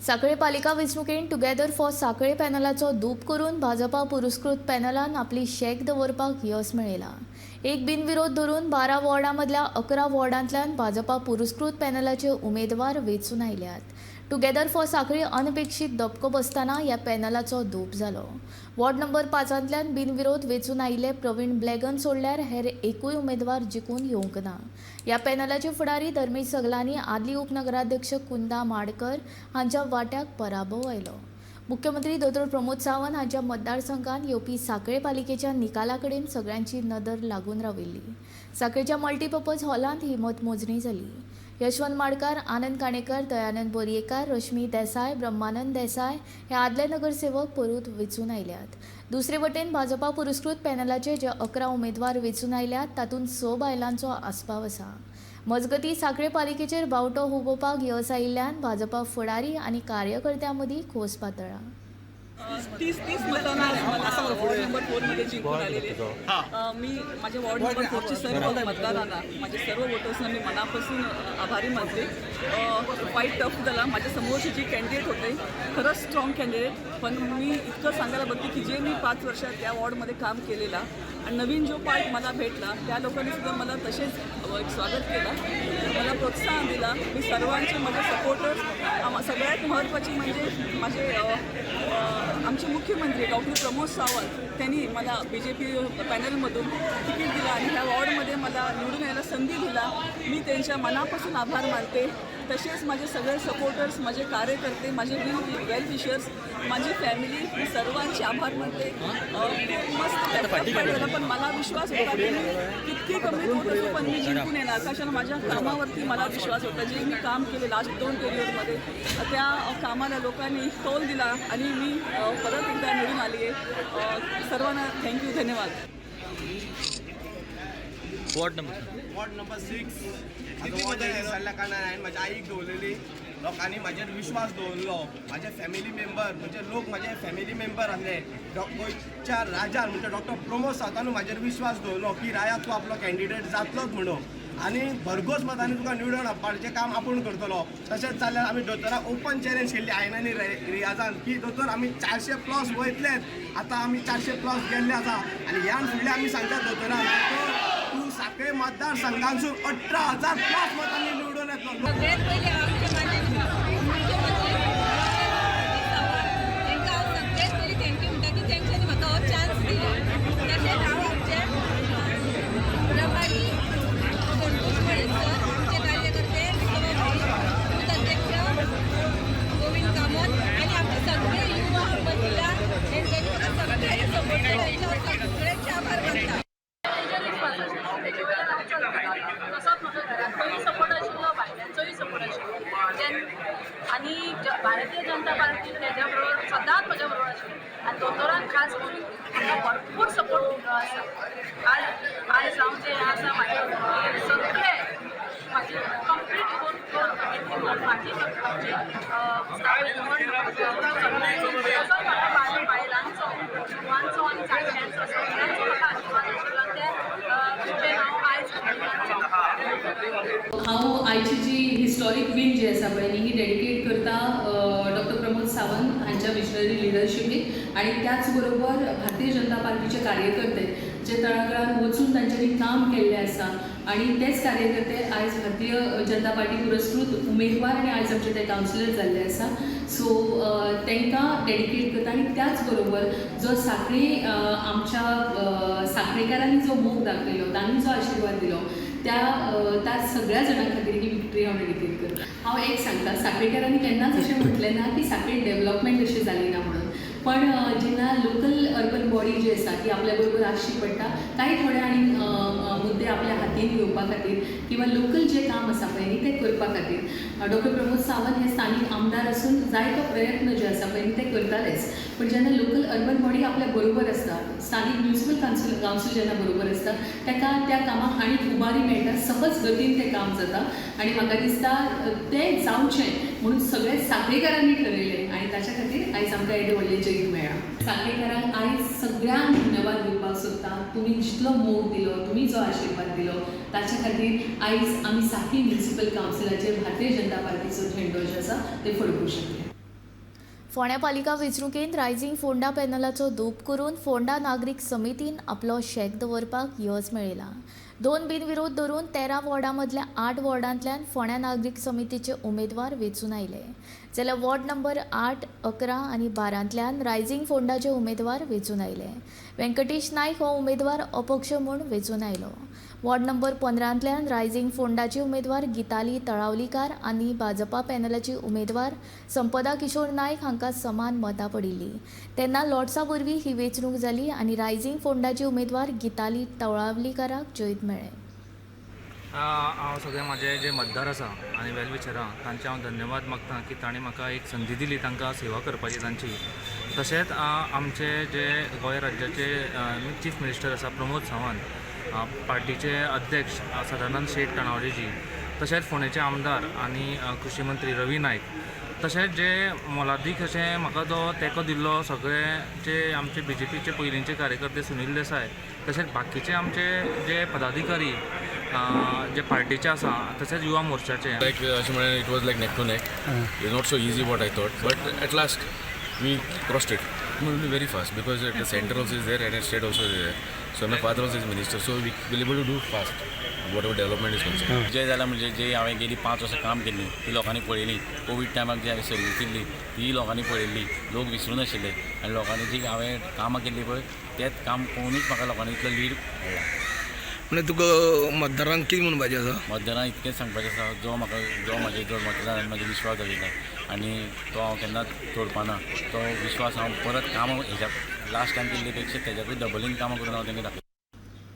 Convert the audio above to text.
साखळे पालिका वेंचणुकेंत together for साखळे पॅनलाचो धूप करून भाजपा पुरस्कृत पॅनलान आपली शेक दवरपाक यश मेळयलां. एक बिनविरोध धरून 12 वॉर्डां मदल्या 11 वॉर्डांतल्यान भाजपा पुरस्कृत पॅनलाचे उमेदवार वेंचून आयल्यात. टुगेदर फॉर साखळी अनपेक्षीत धपको बसतना ह्या पॅनलाचो धूप जालो. वॉर्ड नंबर 5तांतल्यान बिनविरोध वेंचून आयिल्ले प्रवीण ब्लॅगन सोडल्यार हेर एकूय उमेदवार जिखून येवंक ना. ह्या पॅनलाचे फुडारी धर्मेश सगलांनी आदली उपनगराध्यक्ष कुंदा माडकर हांच्या वाट्याक पराभव आयलो. मुख्यमंत्री दोतोर प्रमोद सावंत हांच्या मतदारसंघात येवपी साखळे पालिकेच्या निकाला कडेन सगळ्यांची नदर लागून राविल्ली. साखळेच्या मल्टीपर्पज हॉलांत ही मतमोजणी जाली. यशवंत माडकार, आनंद काणेकर, दयानंद बोरयेकार, रश्मी देसाय, ब्रह्मानंद देसाय हे आदले नगरसेवक परत वेंचून आयल्यात. दुसरे वटेन भाजपा पुरस्कृत पॅनलाचे जे 11 उमेदवार वेंचून आयल्यात, तातूंत स बायलांचो आस्पाव आसा. मजगतीं, साखळे पालिकेचेर बावटो हुबोवपाक यस आयिल्ल्यान भाजपा फुडारी आनी कार्यकर्त्यां मदीं खोस पातळ्ळा. 30 30 मतांना मला वॉर्ड नंबर 4मध्ये जिंकून आलेले. मी माझ्या वॉर्ड नंबर 4चे सर्व मतदारांना, माझे सर्व वोटर्सना मी मनापासून आभारी मानते. फाईट टफ झाला. माझ्या समोरचे जे कॅन्डिडेट होते, खरंच स्ट्रॉंग कॅन्डिडेट. पण मी इतकं सांगायला बघते की जे मी 5 वर्षात त्या वॉर्डमध्ये काम केलेला आणि नवीन जो पार्ट मला भेटला, त्या लोकांनी सुद्धा मला तसेच एक स्वागत केलं, मला प्रोत्साहन दिला. मी सर्वांचे, माझे सपोर्टर्स, सगळ्यात महत्त्वाची म्हणजे माझे अ, अ, आमचे मुख्यमंत्री डॉक्टर प्रमोद सावंत, त्यांनी मला बीजेपी पॅनलमधून तिकीट दिलं आणि ह्या वॉर्डमध्ये मला निवडून यायला संधी दिला. मी त्यांच्या मनापासून आभार मानते. तसेच माझे सगळे सपोर्टर्स, माझे कार्यकर्ते, माझे वेल विशर्स, माझी फॅमिली, मी सर्वांचे आभार मानते. खूप मस्त टफ फाईट झाला, पण मला विश्वास होता की मी कितकी कमी होत असो, पण मी जिंकून येणार. कशाला, माझ्या कामावरती मला विश्वास होता. जे मी काम केले लास्ट दोन टेन्युअरमध्ये, त्या कामाला लोकांनी कौल दिला आणि मी परत एकदा निवडून आली आहे. सर्वांना thank you, धन्यवाद. Ward number ward number 6 जाल्ल्या कारणान हांवें म्हाज्या आईक दवरलेली. लोकांनी म्हाजेर विश्वास दवरलो. म्हाजे फॅमिली मेंबर म्हणजे लोक म्हाजे फॅमिली मेंबर आसले. गोंयच्या राजान म्हणजे डॉक्टर प्रमोद सावंतानू म्हाजेर विश्वास दवरलो की राया, तूं आपलो कॅन्डिडेट जातलोच म्हणून आनी भरघोस मतांनी तुका निवडून हाडपाचें काम आपूण करतलो. तशेंच जाल्यार आमी दोतोराक ओपन चॅलेंज केल्ली आयन आनी रियाजान की दोतोर, आमी 400 प्लस वयतलेच. आतां आमी 400 प्लस गेल्ले आसा आनी ह्यान फुडलें आमी सांगतात दोतोराक, दोतोर, तूं साखळे मतदारसंघांसून 18,000 प्लस मतांनी निवडून येतलो. सगळ्यात पयलीं आमचे माननीय मुख्यमंत्री सावंत, तांकां हांव सगळ्यात पयलीं thank you म्हणटा की तेंच्यांनी म्हाका हो चान्स दिलो. तशेंच हांव आमचे प्रभारी संतोष मळीक सर, आमचे कार्यकर्ते बूथ अध्यक्ष गोविंद कामत आनी आमचे सगळे युवा, महिला, तेंच्यांनी म्हाका सगळ्यांनी सपोर्ट केला. तेंचे हांव सगळ्यांचे आभार मानता. तेजेर विश्वास आशिल्लो, तेजे वयल्यान हांव चलता. तसोच म्हाका घरांतलोय सपोर्ट आशिल्लो, भायल्यांचोय सपोर्ट आशिल्लो आनी भारतीय जनता पार्टी तेज्या बरोबर सदांच म्हज्या बरोबर आशिल्ली आनी दोतोरान खास करून म्हाका भरपूर सपोर्ट दिल्लो आसा. आयज हांव जें आसा, म्हाजे सगळे, म्हाजी कंप्लीट कोर कमिटी, म्हाजी तसोच म्हाका बायलांचो, युवांचो आनी जाणट्यांचो, सगळ्यांचो म्हाका आशिर्वाद आशिल्लो आनी ते कृपेन हांव आयज हांव आयची जी हिस्टॉरीक विन जी आसा पळय न्ही, ही डेडिकेट करता डॉक्टर प्रमोद सावंत हांच्या विजनरी लिडरशिपीक आणि त्याच बरोबर भारतीय जनता पार्टीचे कार्यकर्ते जे तळागाळात वचून तांच्यांनी काम केल्लें आसा आणि तेच कार्यकर्ते आयज भारतीय जनता पार्टी पुरस्कृत उमेदवार आणि आयज आमचे ते कावन्सिलर जाल्ले आसा. सो तांकां डेडिकेट करता. आनी त्याच बरोबर जो साखळी आमच्या साखळेकारांनी जो मोग दाखयलो, तांणी जो आशिर्वाद दिलो, त्या त्या सगळ्या जाणां खातीर ही विक्टरी हांव डेडिकेट करता. हांव एक सांगता, साखळेकारांनी केन्नाच अशें म्हटलें ना की साखळी डेव्हलपमेंट अशें जाली ना म्हणून. पण जेन्ना लोकल अर्बन बॉडी जी आसा ती आपल्या बरोबर आसची पडटा, कांय थोडे आनी मुद्दे आपल्या हातीन घेवपा खातीर किंवा लोकल जे काम आसा पळय न्ही, तें करपा खातीर. डॉक्टर प्रमोद सावंत हे स्थानीक आमदार आसून जायतो प्रयत्न जे आसा पळय न्ही, ते करतालेच. पण जेन्ना लोकल अर्बन बॉडी आपल्या बरोबर आसता, स्थानीक म्युनिसिपल कावन्सील कावन्सील जेन्ना बरोबर आसता, ताका त्या कामाक आनीक उबारी मेळटा, सहज गतीन तें काम जाता. आनी म्हाका दिसता तें जावचें म्हणून सगळे साखळेकारांनी ठरयलें आनी ताच्या खातीर आयज आमकां येदें व्हडलें जैत मेळ्ळां. साखळेकारांक आयज सगळ्यांक धन्यवाद दिवपाक सोदता. तुमी जितलो मोग दिलो, तुमी जो आशिर्वाद दिलो, ताच्या खातीर आयज आमी साखळी म्युनिसिपल कावन्सिलाचेर भारतीय जनता पार्टीचो झेंडो जो आसा ते फडकूंक शकले. फोंड्या पालिका वेंचणुकेंत रायझिंग फोंडा पॅनलाचो दोप करून फोंडा नागरीक समितीन आपलो शेक दवरपाक यश मेळयलां. 2 बिनविरोध धरून 13 वॉर्डां मदल्या 8 वॉर्डांतल्यान फोंड्या नागरीक समितीचे उमेदवार वेंचून आयले, जाल्यार वॉर्ड नंबर 8, 11 आनी 12 रायझिंग फोंडाचे उमेदवार वेंचून आयले. व्यंकटेश नायक हो उमेदवार अपक्ष म्हूण वेंचून आयलो. वॉर्ड नंबर 15 रायझिंग फोंडाची उमेदवार गीताली तळावलीकार आनी भाजपा पॅनलाची उमेदवार संपदा किशोर नायक हांकां समान मतां पडिल्लीं. तेन्ना लॉट्सा वरवीं ही वेंचणूक जाली आनी रायझिंग फोंडाची उमेदवार गीताली तळावलीकाराक जैत मेळ्ळें. हांव सगळे म्हाजे जे मतदार आसा आनी वेलविशरां तांचे हांव धन्यवाद मागता की तांणी म्हाका एक संदी दिली तांकां सेवा करपाची तांची. तशेंच आमचे जे गोंय राज्याचे चीफ मिनिस्टर आसा प्रमोद सावंत, पार्टीचे अध्यक्ष सदानंद शेट तणावलेजी, तशेंच फोंडेचे आमदार आनी कृशी मंत्री रवी नायक, तशेंच जे मोलादीक अशें म्हाका जो तेंको दिल्लो सगळे जे आमचे बीजेपीचे पयलींचे कार्यकर्ते सुनील देसाय, तशेंच बाकीचे आमचे जे पदाधिकारी जे पार्टीचे आसा, तशेंच युवा मोर्चाचे. लायक अशें म्हळ्यार it was like neck to neck. It not so easy what I thought, but at last we crossed it. Will be very fast because at the centre also is there and at state also is there. So my father also is minister, so we will able to do fast whatever development is concern. Vijay जाला म्हणजे जे हांवें गेली 5 वर्सां काम केल्लीं ती लोकांनी पळयली. कोवीड टायमाक जी हांवें सर्वीस दिल्ली ती लोकांनी पळयल्ली. लोक विसरूं नाशिल्ले आनी लोकांनी जी हांवें कामां केल्लीं पळय तेंच काम पळोवनूच म्हाका लोकांनी इतलो लीड मेळ्ळा. म्हणजे तुका मतदारांक कितें म्हणपाचें आसा? मतदारांक इतकेंच सांगपाचें आसा, जो म्हाका जो म्हाजे जो मतदारान म्हाजो विश्वास दवरिल्लो आनी तो हांव केन्नाच तोडपाना. तो विश्वास हांव परत कामां हेज्या लास्ट टायम केल्ले पेक्षा तेज्याकूय डबलीन कामां करून हांव तांकां दाखयतलो.